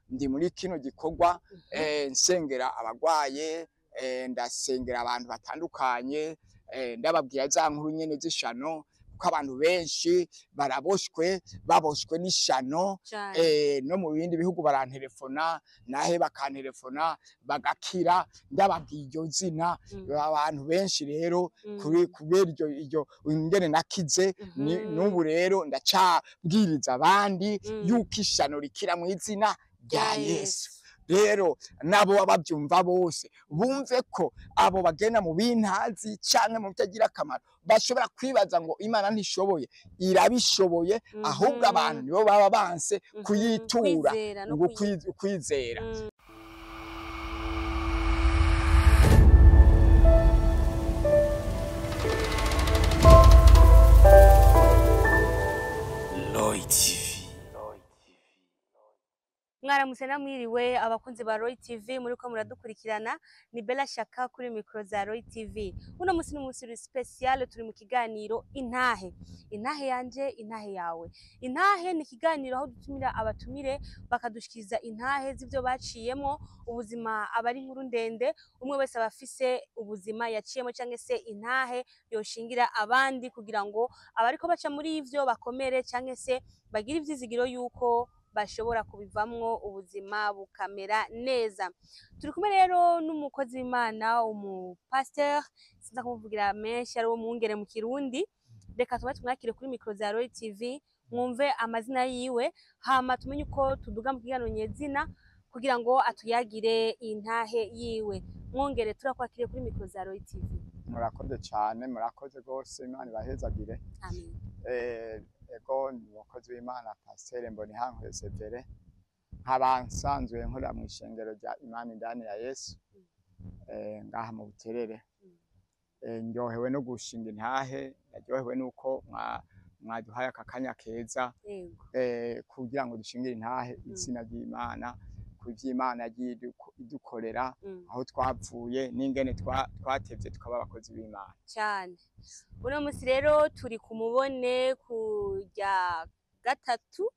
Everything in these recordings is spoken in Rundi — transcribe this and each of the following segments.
Ndi muri kino gikorwa, nsengera abagwaye, ndasengera abantu batandukanye, ndababwira za nkuru nyene z'ishano, kuko abantu benshi baraboshwe, baboshwe n'ishano. No mu bindi bihugu barantelefona, nahe bakantelefona bagakira, ndababwiye iryo zina. Abantu benshi rero kuri kubera iryo ingene nakize, n'ubu rero ndacabwiriza abandi yuko ishano rikira mu izina rya Yesu. Rero nabo babyumva bose bumve ko abo bagenda mu bintazi canke mu bitagira akamaro bashobora kwibaza ngo Imana ntishoboye, irabishoboye. Ahubwo abantu nibo baba banse kuyitura ngo kwizera. Lloyd TV. Mwaramutse namwiriwe abakunzi ba Roy TV muriko muradukurikirana, ni Bella Shaka kuri micro za Roy TV. Uno musi ni umunsi special, turi mu kiganiro Intahe. Intahe yanje, intahe yawe. Intahe ni ikiganiro aho dutumira abatumire bakadushikiriza intahe z'ivyo baciyemo, ubuzima abari inkuru ndende, umwe wese abafise ubuzima yaciyemo canke se intahe yoshingira abandi kugira ngo abariko baca muri ivyo bakomere canke se bagire ivyizigiro yuko bashobora kubivamwo ubuzima bukamera neza. Turi kumwe rero n'umukozi w'Imana, umupasteur, sinza kumuvugira menshi, ari wo mwungere mu Kirundi. Reka tuba tumwakire kuri micro za Roy TV, mwumve amazina yiwe, hama tumenye uko tuduga mu kiganiro nyezina kugira ngo atuyagire intahe yiwe. Mwungere, turakwakiriye kuri micro za Roy TV. Murakoze cyane, murakoze rwose, Imana ibahezagire. Amen. Ego, ni umukozi w'Imana Pasteur Mbonihankuye Severe, nkaba nsanzwe nkorera mu ishengero rya Imana indani ya Yesu, ngaha mu Buterere. Ndyohewe no gushinga intahe, ndaryohewe nuko mwaduhaye aka kanya keza kugira ngo dushingire intahe izina ry'Imana, ku vy'Imana yagiye idukorera, aho twavuye n'ingene twatevye tukaba abakozi b'Imana. Cyane. Uno musi rero turi ku mubone kujya gatatu,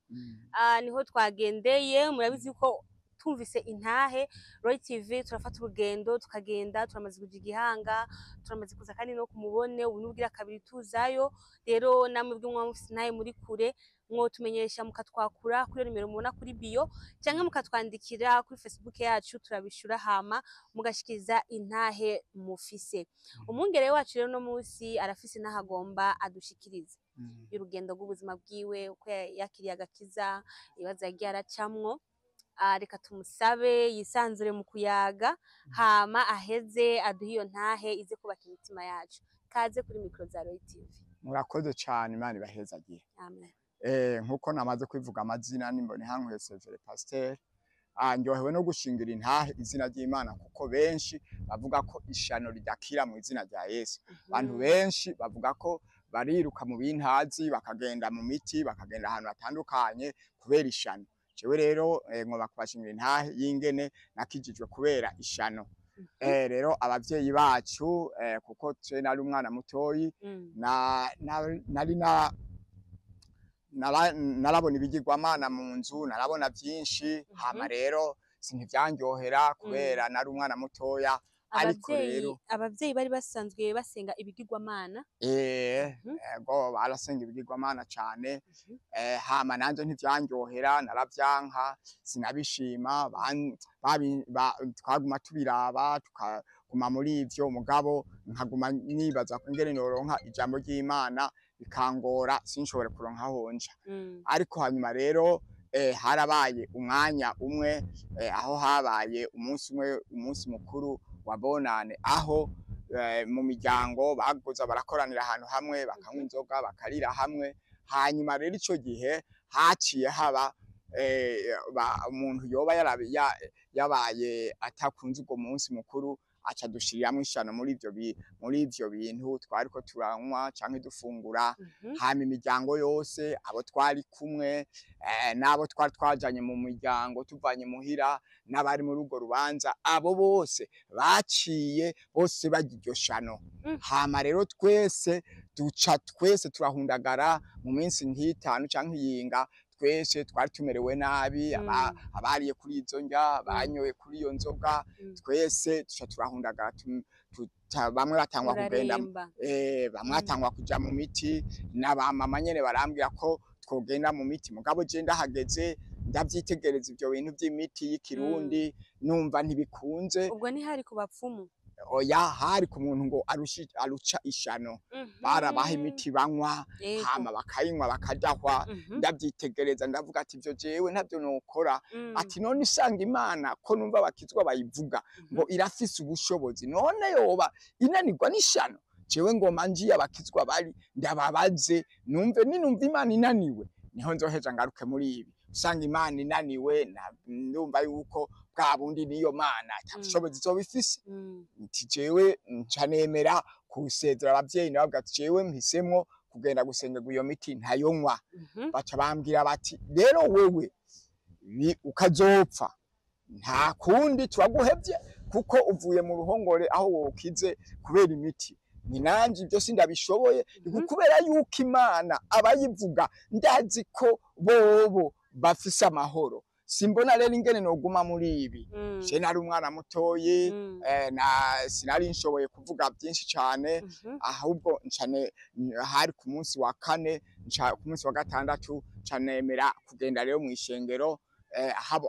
niho twagendeye. Murabizi ko tumvise intahe Roy TV turafata urugendo tukagenda, turamaze kuja Igihanga, turamaze kuza kandi no kumubone, ubu n'ubwira kabiri tuzayo. Rero namwe bw'umwa mufise intahe muri kure, mwotumenyesha mukatwakura kuri nimero mubona kuri bio, canke mukatwandikira kuri Facebook yacu, turabishura hama mugashikiriza intahe mufise. Umwungere wacu rero no musi arafise intahe agomba adushikirize y'urugendo rw'ubuzima bwiwe, uko yakiriye agakiza, ibibazo yagiye aracamwo. Reka tumusabe yisanzure mu kuyaga, hama aheze aduhe iyo ntahe ize kubaka imitima yacu. Kaze kuri micro za Roy TV. Murakoze cyane, Imana ibahezagire. Amen. Nkuko namaze kwivuga amazina, ni Mbonihankuye Severe Pasteur. Ndyohewe no gushingira intahe izina ry'Imana, kuko benshi bavuga ko ishano ridakira mu izina rya Yesu. Abantu benshi bavuga ko bariruka mu bintazi, bakagenda mu miti, bakagenda ahantu hatandukanye kubera ishano. Jewe rero ngomba kubashingira intahe y'ingene nakijijwe kubera ishano. Rero abavyeyi bacu, kuko twe nari umwana mutoyi, nari narabona ibigirwamana mu nzu, narabona vyinshi. Hama rero sintivyanryohera kubera nari umwana mutoya. Ariko rero Abavyeyi bari basanzwe basenga ibigirwamana? Ego, barasenga ibigirwamana cane. Hama nanje ntivyanryohera, naravyanka, sinabishima. Twaguma tubiraba, tukaguma muri ivyo, mugabo nkaguma nibaza ingene noronka ijambo ry'Imana, bikangora, sinshobore kuronka aho nja. Ariko hanyuma rero harabaye umwanya umwe, aho habaye umunsi umwe, umunsi mukuru wa Bonane, aho mu miryango bagoza barakoranira ahantu hamwe, bakanywa inzoga, bakarira hamwe. Hanyuma rero ico gihe haciye haba umuntu yoba yabaye atakunze ubwo munsi mukuru, aca dushiriramwo ishano muri ivyo bintu twariko turanywa canke dufungura. Hama imiryango yose, abo twari kumwe, n'abo twari twajanye mu miryango tuvanye muhira, n'abari muri urwo rubanza, abo bose baciye bose barya iryo shano. Hama rero twese duca twese turahundagara mu minsi nk'itanu canke iyinga. Twese twari tumerewe nabi, abariye kuri izo ndya, banyoye kuri iyo nzoga, twese tuca turahundagara, bamwe batangwa kugenda, bamwe batangwa kuja mu miti, n'abamama nyene barambwira ko twogenda mu miti. Mugabo je ndahageze ndavyitegereza ivyo bintu vy'imiti y'ikirundi, numva ntibikunze. Ubwo ntihari ku bapfumu? Oya, hari ku muntu ngo aruca ishano, barabaha imiti banywa, hama bakayinywa bakadahwa. Ndavyitegereza ndavuga ati ivyo jewe ntavyo nokora. Ati none isanga Imana ko numva bakizwa bayivuga ngo irafise ubushobozi, none yoba inanirwa n'ishano? Jewe ngoma njiye abakizwa bari ndababaze, numve ninumva Imana inaniwe niho nzoheza ngaruke muri ibi. Usanga Imana inaniwe, ndumva yuko bwa bundi niyo Mana ata bushobozi izoba ifise. Nti jewe nca nemera kusezera abavyeyi, nababwira ati jewe mpisemwo kugenda gusengerwa, iyo miti ntayonywa. Baca bambwira bati rero wewe ukazopfa nta kundi, turaguhevye kuko uvuye mu ruhongore aho wokize kubera imiti. Ni nanje ibyo sindabishoboye, kubera yuko Imana abayivuga ndazi ko bobo bafise amahoro, simbona rero ingene noguma muri ibi. Je nari umwana mutoyi, na sinari nshoboye kuvuga byinshi cane, ahubwo ncane hari ku munsi wa kane, ku munsi wa gatandatu ncanemera kugenda rero mw'ishengero,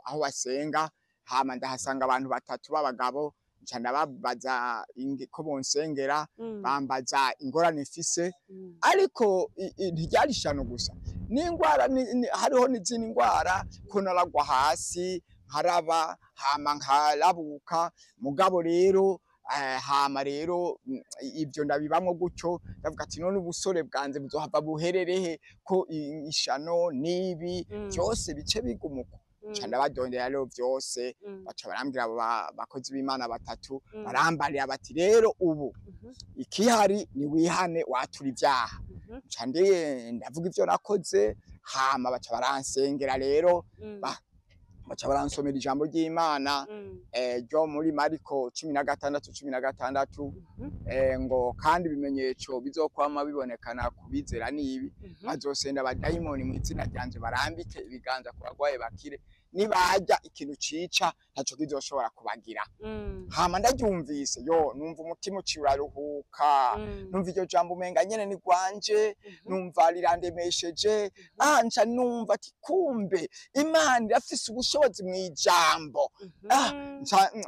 aho basenga. Hama ndahasanga abantu batatu b'abagabo, nca ndababaza ko bonsengera, bambaza ingorane mfise, ariko ntiryari ishano gusa n'ingwara, hariho n'izindi ngwara ko naragwa hasi nkaraba, hama nkarabuka. Mugabo rero hama rero ibyo ndabibamwo gutyo, ndavuga ati none ubusore bwanze buzohava buhererehe ko ishano n'ibi byose bice bigumuko? Nca ndabadondera rero vyose, baca barambwira abo bakozi b'Imana batatu, barambarira bati rero ubu ikihari ni wihane watura ivyaha. Nca ndavuga ivyo nakoze, hama baca baransengera rero, baca baransomera ijambo ry'Imana ryo muri Mariko 16:16, ngo kandi ibimenyetso bizokwama bibonekana kubizera nibi: bazosenda abadayimoni mu izina ryanje, barambike ibiganza ku bagwaye bakire, nibarya ikintu cica ntaco kizoshobora kubagira. Hama ndaryumvise, yo numva umutima uciye uraruhuka, numva iryo jambo umenga nyene ni rwanje, numva rirandemesheje. Nca numva ati kumbe Imana irafise ubushobozi mw'ijambo.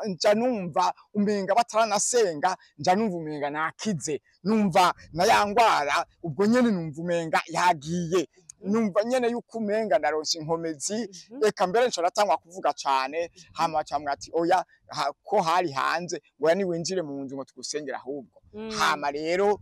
Nca numva umenga bataranasenga, nca numva umenga nakize, numva na ya ngwara ubwo nyene numva umenga yagiye, numva nyene yuko umenga ndaronse inkomezi. Eka mbere nca natangwa kuvuga cane. Hama bacambwira ati oya, ko hari hanze, ngo oya niwinjire mu nzu ngo tugusengera ahubwo. Hama rero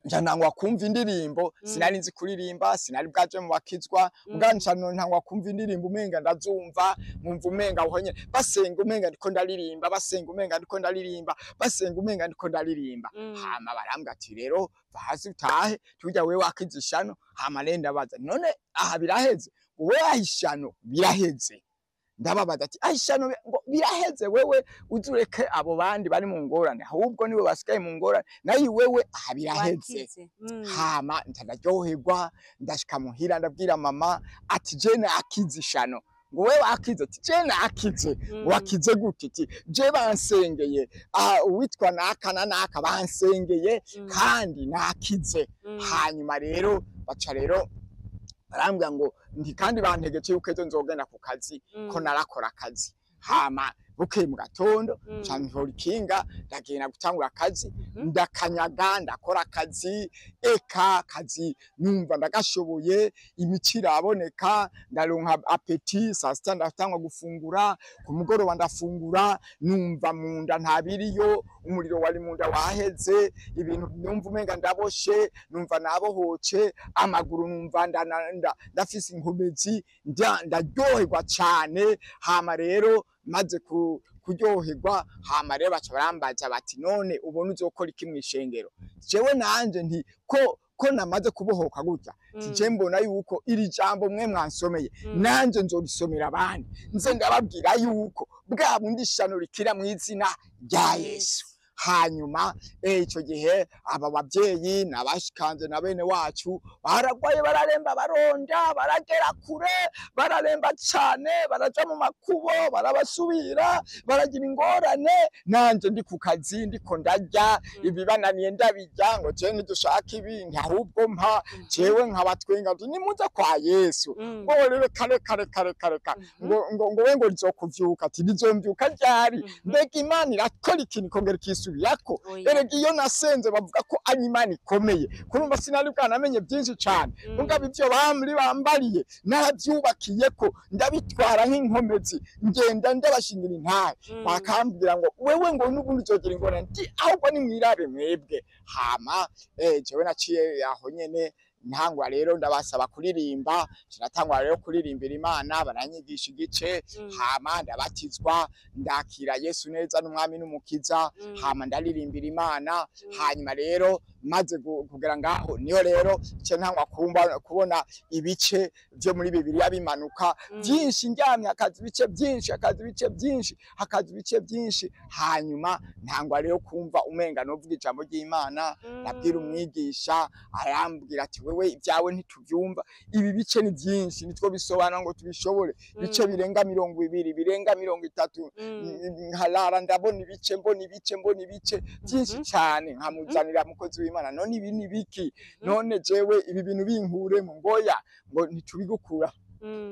nca ntangwa kumva indirimbo. Sinari nzi kuririmba, sinari bwaje mu bakizwa, muga nca ntangwa kumva indirimbo umenga ndazumva, nkumva umenga aho nyene basenga umenga ndiko ndaririmba, basenga umenga ndiko ndaririmba, basenga umenga ndiko ndaririmba. Hama barambwira ati rero va hasi utahe, turya wewe wakize ishano. Hama rero ndabaza, none aha biraheze? Ngo wewe aha ishano biraheze. Ndababaza ati aha ishano ngo biraheze, wewe uzureke abo bandi bari mu ngorane, ahubwo niwe basigaye mu ngorane, nayo wewe aha biraheze. Wakize. Hama ndaryoherwa, ndashika muhira ndabwira mama ati je nakize ishano. Ngo wewe wakize? Ati je nakize. Wakize gute? Ati je bansengeye, aha uwitwa naka na naka bansengeye, kandi nakize. Hanyuma rero baca rero barambwira ngo ndi kandi bantegetse yuko ejo nzogenda ku kazi, ko narakora akazi. Hama bukeye mu gatondo nca ntora ikinga ndagenda gutangura akazi, ndakanyaga ndakora akazi, eka akazi numva ndagashoboye, imico iraboneka, ndaronka appétit. Saa sita ndatangwa gufungura, ku mugoroba ndafungura, numva mu nda ntabiriyo, umuriro wari mu nda waheze, ibintu numva umenga ndaboshe, numva nabohoce, amaguru numva ndafise inkomezi, ndaryoherwa cane. Hama rero maze kuryoherwa, hama rero baca barambaza bati none ubona uzokora iki mw'ishengero? Jewe nanje nti ko namaze kubohoka gutya, je mbona yuko iri jambo mwe mwansomeye, nanje nzorisomera abandi, nze ndababwira yuko bwa bundi ishano rikira mw'izina rya Yesu. Hanyuma ico gihe aba bavyeyi nabashikanze na bene wacu baragwaye, bararemba, baronda, baragera kure, bararemba cane, baraja mu makubo, barabasubira, baragira ingorane. Nanje ndi ku kazi, ndiko ndarya ibibananiye, ndabirya ngo je ntidushaka ibi, ahubwo mpa jewe nkabatwenga nti nimuze kwa Yesu. Ngo reka reka reka reka reka, ngo we ngo rizokuvyuka, ati rizomvyuka ryari? Mbega Imana irakora ikintu ikongera ikisubirako? Erega iyo nasenze bavuga ko ari Imana ikomeye. Kurumva sinari bwanamenye byinshi cane, mugabo ivyo bamuri bambariye naravyubakiyeko, ndabitwara nk'inkomezi, ngenda ndabashingira intahe. Bakambwira ngo wewe ngo n'ubundi uzogira ingorane, nti ahubwo nimwirabe mwebwe. Hama jewe naciye aho nyene ntangwa rero ndabasaba kuririmba, sinatangwa rero kuririmbira Imana, baranyigisha igice. Hama ndabatizwa, ndakira Yesu neza n'umwami n'umukiza. Hama ndaririmbira Imana. Hanyuma rero maze kugera ngaho, niyo rero ce ntangwa kubona ibice vyo muri Bibiliya bimanuka byinshi, ndyamye hakaza ibice byinshi, hakaza ibice byinshi, hakaza ibice byinshi. Hanyuma ntangwa rero kumva umenga novuga ijambo ry'Imana. Ndabwira umwigisha, arambwira ati wewe ibyawe ntituvyumva, ibi bice ni byinshi, nitwo bisobanura ngo tubishobore. Ibice birenga 20, birenga 30. Nkarara ndabona ibice, mbona ibice, mbona ibice byinshi cyane. Nkamuzanira mukozi w'Imana, none ibi ni biki? None jewe ibi bintu binkuremo? Ngoya ngo ntitubigukura,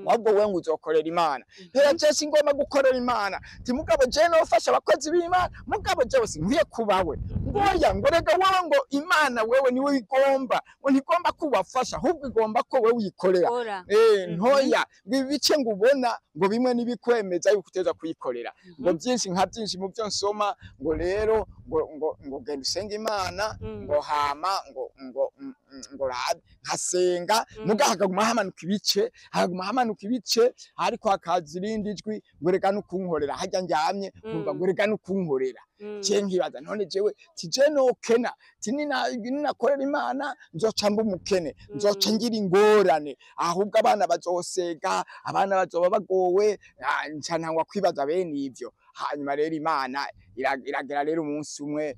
ahubwo wewe ngo uzokorera Imana. Rero je singomba gukorera Imana, ti mugabo je nofasha abakozi b'Imana, mugabo jewe sinkwiye kubawe. Ngoya ngo rega wowe ngo Imana wewe niwe igomba, ngo ntigomba kubafasha, ahubwo igomba ko wewe uyikorera. Ntoya ngo ibi bice ngo ubona ngo bimwe nibikwemeza yuko uteza kuyikorera, ngo byinshi nka byinshi mu byo nsoma, ngo rero ngo ngo ngo genda usenge Imana. Ngo hama ngo ngo ngo rabe nkasenga, muga hakaguma hamanuka ibice, hakaguma hamanuka ibice, ariko hakaza irindi jwi ngo rega nukunkorera harya ndyamye, nkumva ngo rega nukunkorera. Je nkibaza none jewe tije nokena, ti ninakorera Imana nzoca mba umukene, nzoca ngira ingorane, ahubwo abana bazosega, abana bazoba bagowe. Nca ntangwa kwibaza bene ivyo. Hanyuma rero Imana iragera rero umunsi umwe,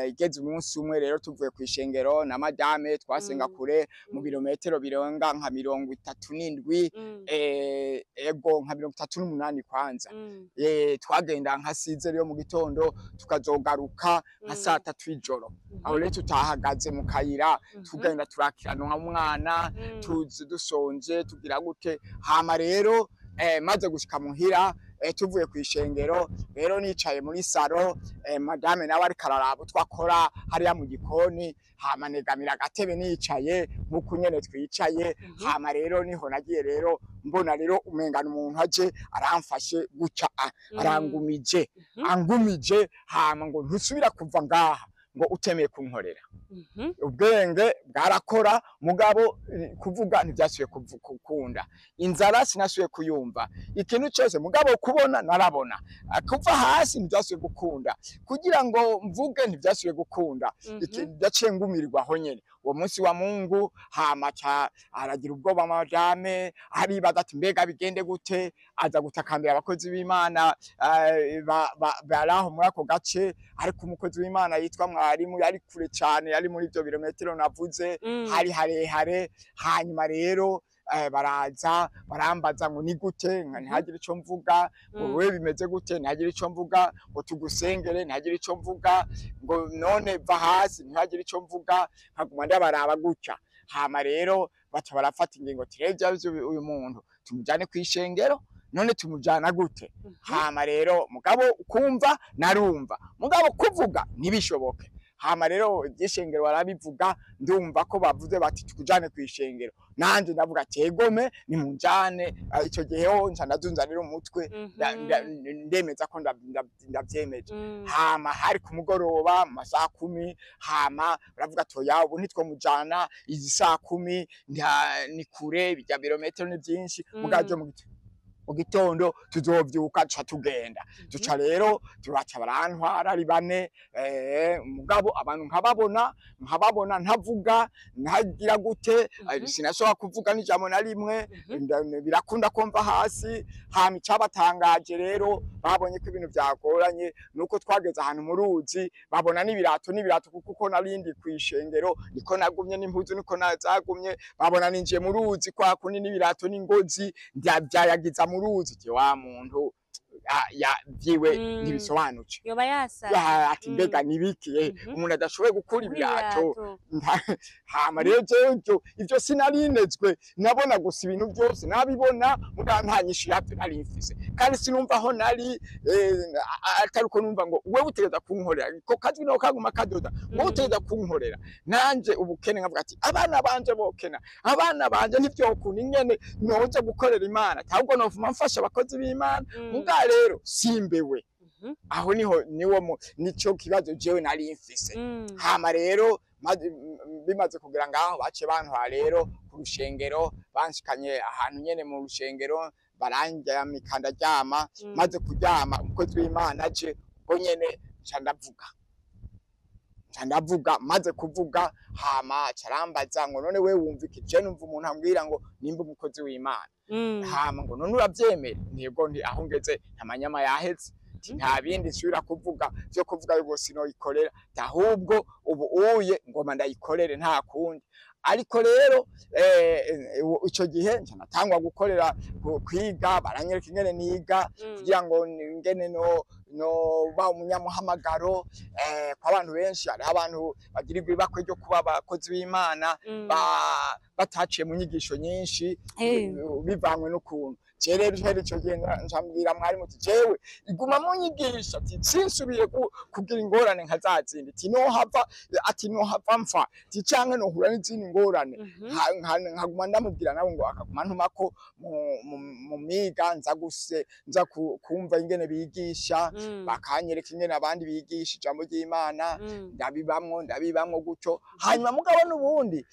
igeze umunsi umwe rero tuvuye kw'ishengero na madame, twasenga kure mu birometero birenga nka 37, ego nka 38 kwanza. Twagenda nka 6 yo mu gitondo, tukazogaruka nka saa 3 y'ijoro. Aho rero tutahagaze mu kayira, tugenda turakiranwa umwana, tuzi dusonje, tugira gute. Hama rero maze gushika muhira, tuvuye kw'ishengero rero, nicaye muri saro, madame nawe ariko araraba utwo akora hariya mu gikoni. Hama negamira agatebe, nicaye nk'uku nyene twicaye. Hama rero niho nagiye rero mbona rero umengana umuntu aje aramfashe guca, arangumije, angumije. Hama ngo ntusubira kuva ngaha ngo utemeye kunkorera. Ubwenge bwarakora, mugabo kuvuga ntibyasubiye gukunda. Inzara sinasubiye kuyumva, ikintu cyose, mugabo kubona narabona. Kuva hasi ntibyasubiye gukunda, kugira ngo mvuge ntibyasubiye gukunda. Ndaciye ngumirwa aho nyene uwo munsi wa Mungu. Hama ca aragira ubwoba madame, aribaza ati mbega bigende gute? Aza gutakambira abakozi b'Imana baraho muri ako gace. Ariko umukozi w'Imana yitwa mwarimu yari kure cane, yari muri ivyo birometero navuze, hari harehare. Hanyuma rero baraza barambaza ngo ni gute, ntihagire ico mvuga, ngo wewe bimeze gute, ntihagire ico mvuga, ngo tugusengere, ntihagire ico mvuga, ngo none va hasi, ntihagire ico mvuga, nkaguma ndabaraba gutya. Hama rero baca barafata ingingo ati rero uyu muntu tumujane kw'ishengero, none tumujana gute? Hama rero mugabo kumva narumva, mugabo kuvuga ntibishoboke. Hama rero iby'ishengero barabivuga, ndumva ko bavuze bati tukujane kw'ishengero, nanje ndavuga ati egome nimunjane. Ico gihe ho nca ndazunzanira umutwe, ndemeza ko ndavyemeje. Hama hari ku mugoroba mu masaha 10. Hama baravuga ati oya, ubu ntitwomujana izi saa 10, ni kure, bijya birometero ni byinshi, mugaje mu gitondo tuzovyuka duca tugenda. Duca rero turaca, barantwara ari bane, mugabo abantu nkababona, nkababona ntavuga, ntagira gute. Sinashobora kuvuga n'ijambo na rimwe. Birakunda ko mva hasi. Hama icabatangaje rero Babonye ko ibintu byagoranye, nuko twageze ahantu mu ruzi, babona n'ibirato n'ibirato, kuko uko narindi kwishengero niko nagumye, n'impuzu niko nazagumye. Babona ninjiye mu ruzi kwa kundi n'ibirato n'ingozi ndabyayagiza mu ruzi. Ti wa muntu ya vyiwe ntibisobanutse. Yoba yasaze. Ati mbega nibiki umuntu adashoboye gukura ibirato? Ibirato. Hama rero jewe ivyo sinarinezwe, nabona gusa ibintu byose nabibona, mugabo nta nyishu yavyo nari mfise, kandi sinumva aho nari atari uko numva ngo wewe utegereza kunkorera, ko kajwi nako kaguma kadoda ngo utegereza kunkorera. Nanje ubukene nkavuga ati abana banje bokena, abana banje ntivyokunda ingene noja gukorera Imana, ahubwo novuma mfasha abakozi b'Imana. Muga rero simbewe. Aho niho niwo nico kibazo jewe nari mfise. Hama rero bimaze kugera ngaho, baciye bantwara rero ku rushengero, banshikanye ahantu nyene mu rushengero, barandyamika ndaryama. Maze kuryama, umukozi w'Imana aje ubwo nyene, nca ndavuga, nca ndavuga. Maze kuvuga, hama aca arambaza ngo none wewe wumva iki? Je numva umuntu ambwira ngo nimba umukozi w'Imana. Hama ngo none uravyemera? Ntibwo nti aho ngeze amanyama yaheze. Ati nta bindi nsubira kuvuga vyo kuvuga yuko sinoyikorera, ahubwo ubu uye ngoma ndayikorere, nta kundi. Ariko rero ico gihe nca natangwa gukorera kwiga, baranyereka ingene niga kugira ngo ingene no ba umunyamuhamagaro kwa abantu benshi. Hariho abantu bagirirwa ibakwe ryo kuba abakozi b'Imana bataciye mu nyigisho nyinshi, bivanywe n'ukuntu. Je rero rero ico gihe ncambwira mwarimu ati jewe iguma munyigisha, ati sinsubiye kugira ingorane nka za zindi, ati nohava, ati nohava mfa, ati canke nohura n'izindi ngorane. Nkaguma ndamubwira nawe ngo akaguma ntumako mu miga, nza guse nza kumva ingene bigisha, bakanyereka ingene abandi bigisha ijambo ry'Imana. Ndabibamwo, ndabibamwo gutyo. Hanyuma mugabo n'ubundi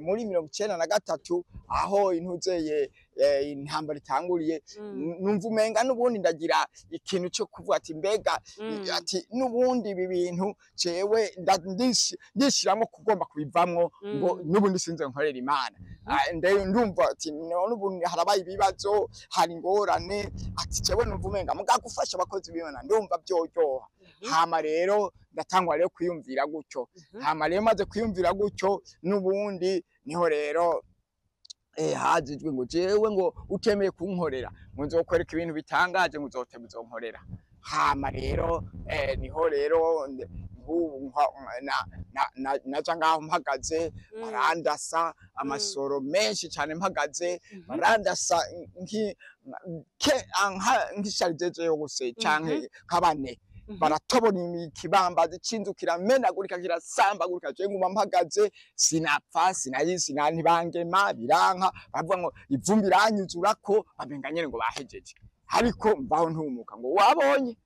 muri 93 aho intuzeye intambara itanguriye, numva umenga n'ubundi ndagira ikintu cyo kuvuga ati mbega ati n'ubundi ibi bintu jewe ndishiramwo kugomba kubivamwo, ngo n'ubundi sinze nkorera Imana. Ndumva ati none ubu harabaye ibibazo, hari ingorane, ati jewe numva umenga muga gufasha abakozi b'Imana ndumva byoryoha. Hama rero ndatangwa rero kwiyumvira gutyo. Hama rero maze kwiyumvira gutyo, n'ubundi niho rero hajijwe ngo jewe ngo utemeye kunkorera ngo nzokwereka ibintu bitangaje, ngo uzoteba uzonkorera. Hama rero niho rero nk'ubu naja ngaho mpagaze, barandasa amasoro menshi cane mpagaze, barandasa nk'isharijeze yose canke nka bane, baratobora ikibambazi c'inzu kiramenagurika, kirasambagurika. Je nguma mpagaze, sinapfa, sinayisina, ntibangema, biranka. Bavuga ngo ivumbi iranyuzurako, bamenga nyene ngo bahejeje, ariko mvaho ntumuka ngo wabonye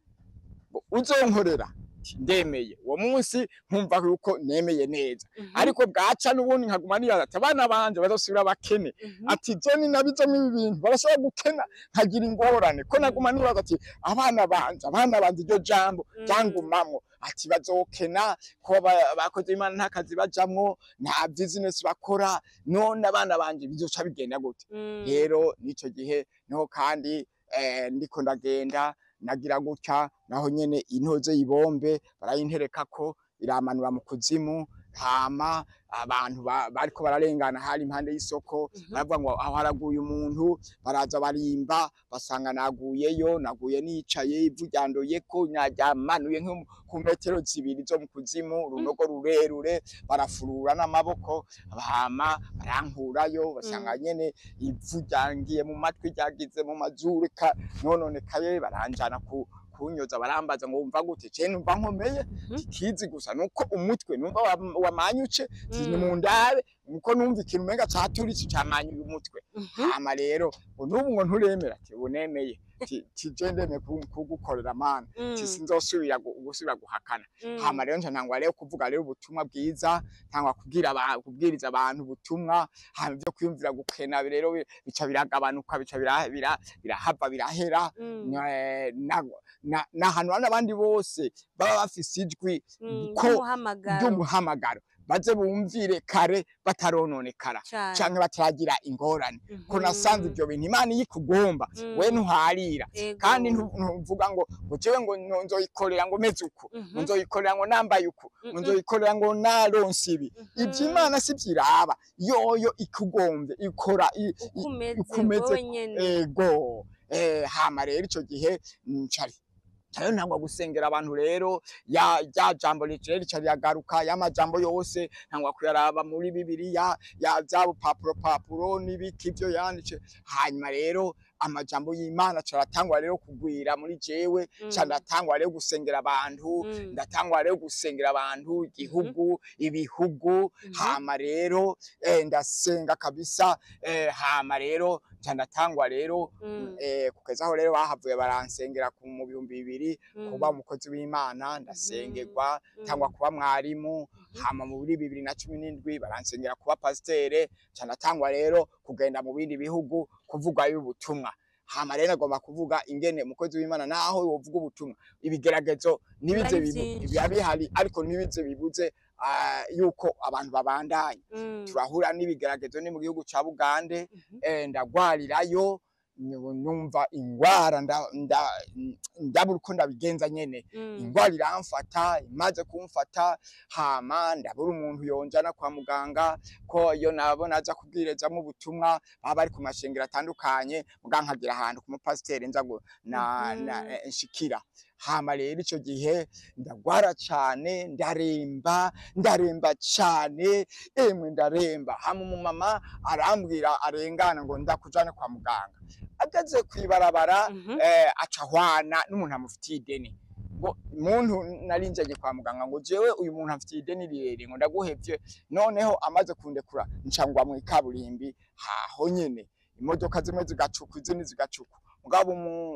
ngo uzonkorera. Ati, ndemeye. Uwo munsi nkumva yuko nemeye neza, ariko bwaca n'ubundi nkaguma nibaza ati abana banje bazosubira bakene, ati je ninabizemo ibi bintu barashobora gukena nkagira ingorane, ko naguma nibaza ati abana banje, abana banje, iryo jambo ryangumamwo ati bazokena, ko bakoze Imana nta kazi bajamwo, nta business bakora, none abana banje bizoca bigenda gute? Rero n'ico gihe niho kandi ndiko ndagenda nagira gutya, naho nyene intoze y'ibombe barayinterekako, iramanura mu kuzimu. Hama abantu bariko bararengana, hari impande y'isoko, baravuga ngo aho haraguye umuntu, baraza barimba, basanga naguyeyo, naguye nicaye, ivu ryandoyeko, naryamanuye nko ku metero 2 zo mu kuzimu, urunogo rurerure, barafurura n'amaboko, hama barankurayo, basanga nyene ivu ryangiye mu matwi, ryagize mu mazuru, nononekaye, baranjana ku kunyoza. Barambaza ngo wumva gute? Je numva nkomeye, kizi gusa nuko umutwe numva wamanyuce, ni mu ndabe nuko numva ikintu umenga caturitse camanyuye umutwe. Hama rero ngo n'ubu ngo nturemera? Ati ubu nemeye, ti je ndemeye kugukorera Mana, ti sinzosubira gusubira guhakana. Hama rero nca ntangwa rero kuvuga rero ubutumwa bwiza, ntangwa kubwira kubwiriza abantu ubutumwa. Hama ivyo kwiyumvira gukena rero bica biragabanuka, bica birahava, birahera. N'ahantu n'abandi bose baba bafise ijwi ko ry'umuhamagaro. Ry'umuhamagaro. baze bumvire kare batarononekara canke bataragira ingorane. Ko nasanze ivyo bintu Imana iyikugomba we ntuharira, kandi ntuvuga ngo jewe ngo nzoyikorera ngo meze uku, ngo nzoyikorera ngo nambaye uku, ngo nzoyikorera ngo naronse ibi. Ivyo Imana si vyiraba, yoyo ikugomvye ikora uko umeze. Ego. Hama rero ico gihe ncari rero ntangwa gusengera abantu rero, ya jambo rero rica riragaruka, y'amajambo yose ntangwa kuyaraba muri Bibiliya, ya vya bupapuro n'ibiki vyo yanditse. Hanyuma rero amajambo y'Imana caratangwa rero kugwira muri jewe, ca ndatangwa rero gusengera abantu, ndatangwa rero gusengera abantu, igihugu, ibihugu. Hama rero ndasenga kabisa, hama rero ca ndatangwa rero kugeza aho rero bahavuye baransengera mu 2000 kuba umukozi w'Imana, ndasengerwa tangwa kuba mwarimu. Hama muri 2017 baransengera kuba pasiteri, ca ndatangwa rero kugenda mu bindi bihugu kuvuga y'ubutumwa. Hama rero nagomba kuvuga ingene umukozi w'Imana naho yovuga ubutumwa, ibigeragezo nibize biba bihari, ariko nibize bibuze yuko abantu babandanya. Turahura n'ibigeragezo ni mu gihugu ca Bugande, ndagwarirayo, numva ingwara ndabura uko ndabigenza nyene. Ingwara iramfata, imaze kumfata, hama ndabura umuntu yonjana kwa muganga, ko iyo nabona aza kubwirezamo ubutumwa baba bari ku mashengero atandukanye, muga nkagira ahantu ku mupasiteri nza nshikira. Hama rero ico gihe ndagwara cane, ndaremba cane, emwe ndaremba. Hama umumama arambwira arengana ngo ndakujane kwa muganga. Ageze kwibarabara aca ahwana n'umuntu amufitiye ideni. Ngo muntu narinjanye kwa muganga ngo jewe uyu muntu afitiye ideni rirerire ngo ndaguhevye. Noneho amaze kundekura nca ngwa mw'ikaburimbi haho nyene, imodoka zimwe zigacuka izindi zigacuka. Mugabo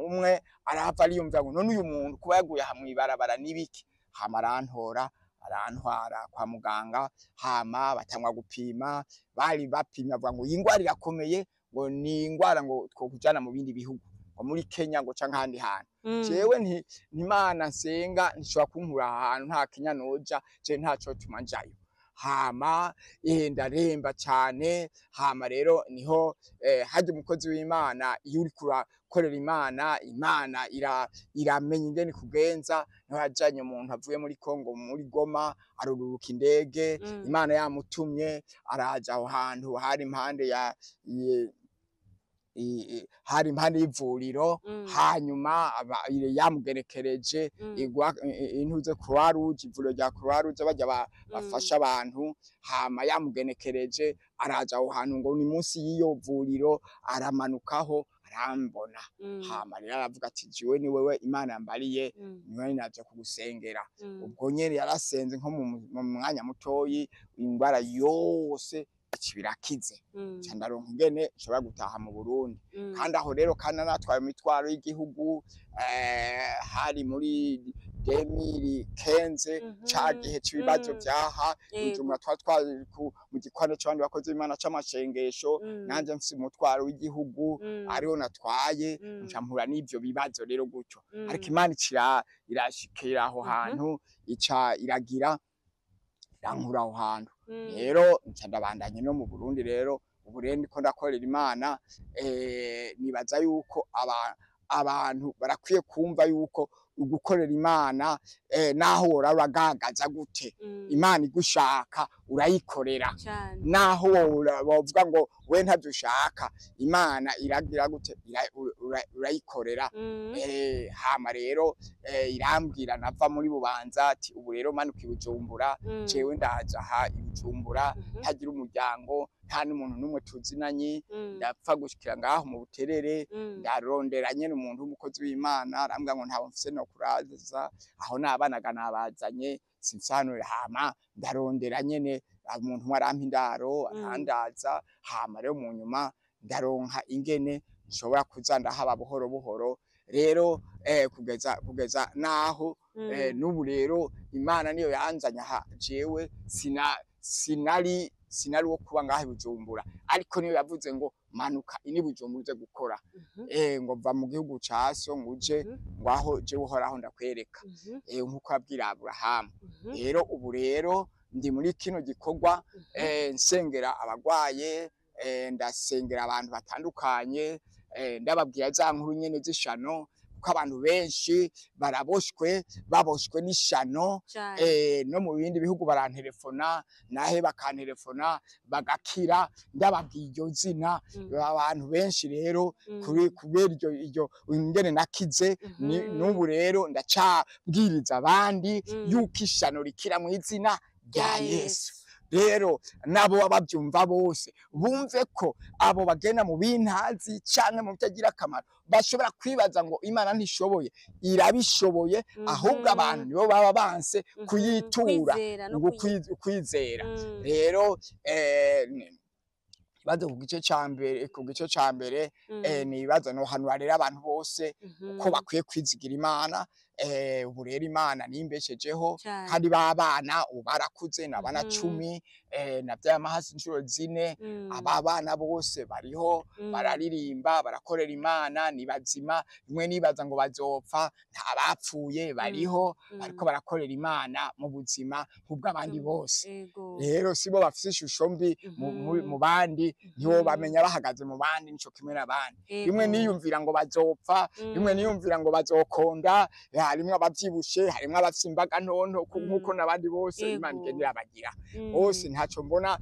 umwe arahava ariyumvira ngo none uyu muntu kuba yaguye aha mw'ibarabara nibiki? Hama arantora arantwara kwa muganga, hama batangwa gupima, bari bapimye bavuga ngo iyi ngwara irakomeye, ngo ni ingwara ngo twokujana mu bindi bihugu, ngo muri Kenya ngo canke ahandi hantu. Jewe nti Imana nsenga ntishobora kunkura ahantu nta Kenya noja, je ntaco tuma njayo. Hama ndaremba cane. Hama rero niho harya umukozi w'Imana iyo uriko urakorera Imana, Imana iramenya ingene ikugenza. Niho yajanye umuntu avuye muri Kongo muri Goma, arururuka indege, Imana yamutumye, araja aho hantu hari impande ya hari impande y'ivuriro. Hanyuma yamugerekereje intuze Croix Rouge, ivuriro rya Croix Rouge bajya bafasha abantu. Hama yamugenekereje araja aho hantu ngo ni munsi y'iyo vuriro, aramanukaho arambona. Hama rero aravuga ati jiwe ni wewe Imana yambariye, niwe naje kugusengera. Ubwo nyene yarasenze nko mu mwanya mutoyi, ingwara yose birakize. Ca ndaronka ingene nshobora gutaha mu Burundi. Kandi aho rero kandi natwaye imitwaro y'igihugu, hari muri 2015 ca gihe c'ibibazo vyaha Bujumbura, twari mu gikorane c'abandi bakozi b'Imana c'amashengesho, nanje mfise umutwaro w'igihugu ariwo natwaye, nca mpura n'ivyo bibazo rero gutyo. Ariko Imana irashikira aho hantu, ica iragira irankura aho hantu. Rero nca ndabandanye no mu Burundi. Rero ubu rero ndiko ndakorera Imana. Nibaza yuko abantu barakwiye kumva yuko ugukorera Imana, naho wora uragagaza gute, Imana igushaka urayikorera. Naho wovuga ngo we ntavyo ushaka, Imana iragira gute, urayikorera. Hama rero irambwira nava muri Bubanza ati ubu rero manuka i Bujumbura. Jewe ndaza aha i Bujumbura ntagira umuryango, nta n'umuntu n'umwe tuzinanye, ndapfa gushikira ngaho mu Buterere, ndarondera nyene umuntu w'umukozi w'Imana, arambwira ngo ntawe mfise no kuraza aho nabanaga nabazanye simsanure. Hama ndarondera nyene umuntu umwe arampa indaro, arandaza. Hama rero mu nyuma ndaronka ingene nshobora kuza ndahaba buhoro buhoro rero, kugeza naho n'ubu rero Imana niyo yanzanye aha. Jewe sinari wo kuba ngaha i Bujumbura, ariko niyo yavuze ngo manuka ini Bujumbura uze gukora, ngo va mu gihugu ca so ngo uje ngo aho jewe uhoraho ndakwereka, nkuko yabwira Aburahamu. Rero ubu rero ndi muri kino gikorwa, nsengera abagwaye, ndasengera abantu batandukanye, ndababwira za nkuru nyene z'ishano, kuko abantu benshi baraboshwe, baboshwe n'ishano. No mu bindi bihugu barantelefona, nahe bakantelefona bagakira, ndababwiye iryo zina. Abantu benshi rero kuri kubera iryo ingene nakize, n'ubu rero ndacabwiriza abandi yuko ishano rikira mu izina rya Yesu. Rero nabo babyumva bose bumve ko abo bagenda mu bintazi canke mu bitagira akamaro bashobora kwibaza ngo Imana ntishoboye, irabishoboye, ahubwo abantu nibo baba banse kuyitura, ngo kwizera. Rero ibibazo ku gice ca mbere, ku gice ca mbere ni ibibazo nohanura rero abantu bose ko bakwiye kwizigira Imana. Ubu rero Imana nimbeshejeho, kandi babana ubu barakuze, n'abana 10, navyaye amahasi inshuro 4. Aba bana bose bariho, bararirimba, barakorera Imana, ni bazima. Rimwe nibaza ngo bazopfa, nta bapfuye, bariho, bariko barakorera Imana mu buzima nk'ubw'abandi bose. Rero sibo bafise ishusho mbi mu bandi, ntiwo bamenya bahagaze mu bandi nico kimwe n'abandi. Rimwe niyumvira ngo bazopfa, rimwe niyumvira ngo bazokonda, harimwo abavyibushe, harimwo abafise imbaga ntonto nkuko n'abandi bose. Imana igenda irabagira bose, ntaco mbona,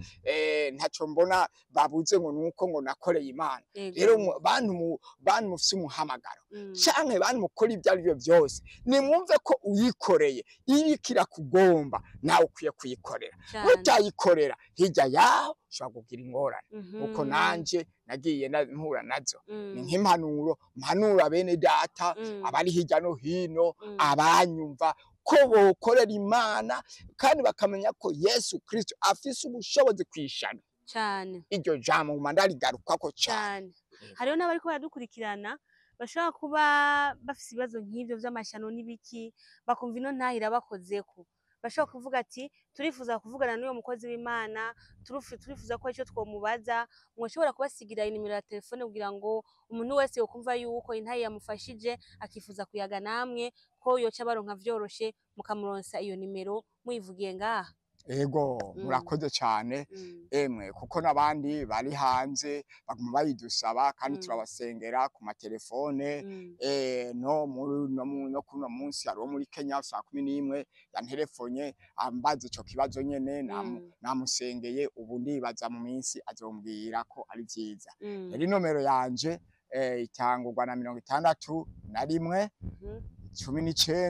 ntaco mbona babuze ngo nuko ngo nakoreye Imana. Rero bantu mufise umuhamagaro canke bantu mukora ibyo ari byo byose, nimwumve ko uyikoreye iriko irakugomba, nawe ukwiye kuyikorera. Utayikorera hirya yaho ushobora kugira ingorane, kuko nanje nagiye mpura nazo. Ni nk'impanuro mpanura bene data abari hirya no hino, abanyumva, ko bokorera Imana kandi bakamenya ko Yesu Kristo afise ubushobozi kwishana cyane. Iryo jambo nguma ndarigarukako cane. Hariho n'abariko baradukurikirana bashobora kuba bafise ibibazo nk'ivyo vy'amashano n'ibiki, bakumva ino ntahira bakozeko, bashobora kuvuga ati turifuza kuvugana n'uyo mukozi w'Imana, turifuza ko ico twomubaza. Mwoshobora kubasigira inimero ya telefone kugira ngo umuntu wese yokumva yuko intayi yamufashije akifuza kuyaga namwe, ko yoca baronka vyoroshe, mukamuronsa iyo nimero muyivugiye ngaha. Ego, murakoze cyane. Emwe, kuko n'abandi bari hanze baguma bayidusaba, kandi turabasengera ku matelefone. No muri no kuno munsi hariho muri Kenya saa 11 yantelefonye ambaza ico kibazo nyene, namusengeye. Ubu ndibaza mu minsi azombwira ko ari vyiza. Rero inomero yanje itangurwa na 61, 19,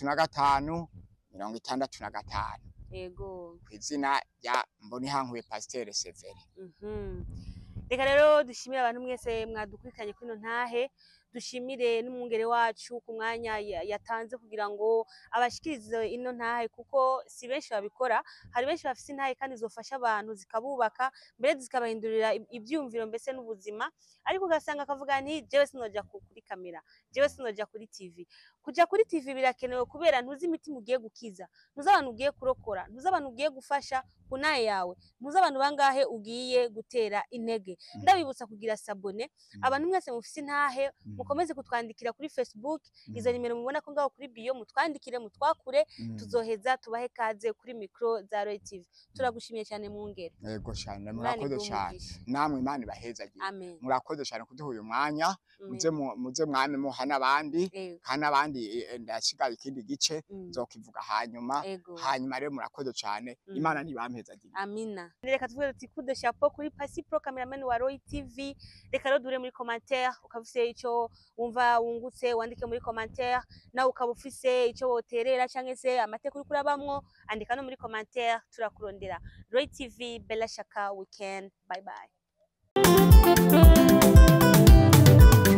65, 65. Ego. Kw'izina rya Mbonihankuye Pasiteri Severi. Reka rero dushimire abantu mwese mwadukurikiranye kuri ino ntahe, dushimire n'umwungere wacu ku mwanya yatanze kugira ngo abashikirize ino ntahe, kuko si benshi babikora. Hari benshi bafise intahe kandi zofasha abantu, zikabubaka, mbere zikabahindurira ivyumviro mbese n'ubuzima, ariko ugasanga akavuga nti jewe sinoja kuri kamera, jewe sinoja kuri TV. Kuja kuri TV birakenewe, kubera ntuzi imitima ugiye gukiza, ntuzi abantu ugiye kurokora, ntuzi abantu ugiye gufasha ku ntahe yawe, ntuzi abantu bangahe ugiye gutera intege. Ndabibutsa kugira sabone. Abantu mwese mufise intahe, mukomeze kutwandikira kuri Facebook, izo nimero mubona ko ngaho kuri bio, mutwandikire, mutwakure, tuzoheza tubahe kaze kuri micro za Roy TV. Turagushimiye cyane mwungere. Yego cyane, Imana murakoze iguhe cyane. umugisha. Namwe Imana ibahezagire. Amen. Murakoze cyane kuduha uyu mwanya. Amen. Muze mwame muha n'abandi, Ego. kandi n'abandi, ndasigaye ikindi gice nzokivuga hanyuma. Ego. Hanyuma rero murakoze cyane. Imana nibampezagire. Amina. Reka tuvuge tuti coup de chapeau kuri Pasi Pro, cameraman wa Roy TV. Reka rero dure muri commentaire, ukaba ufise ico wumva wungutse wandike muri commentaire, nawe ukaba ufise ico woterera canke se amateka uriko urabamwo, andika no muri commentaire, turakurondera. Roy TV, Bella Shaka weekend. Bye bye.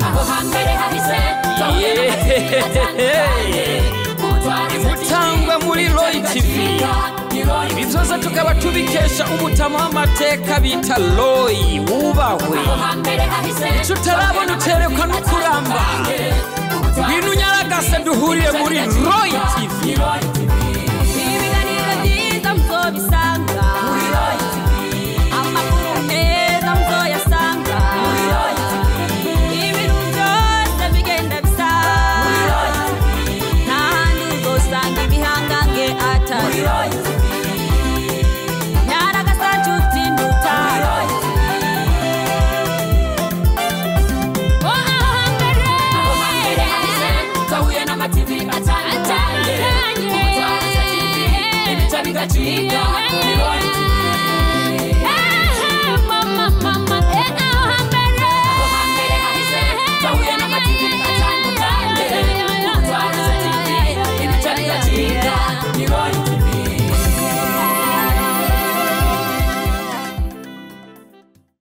Aho hambere hahise. Imutangwa muri Roy TV. Ibi byose tukaba tubikesha umutama w'amateka bita Roy wubahwe. Aho hambere hahise. Ico utarabona utere.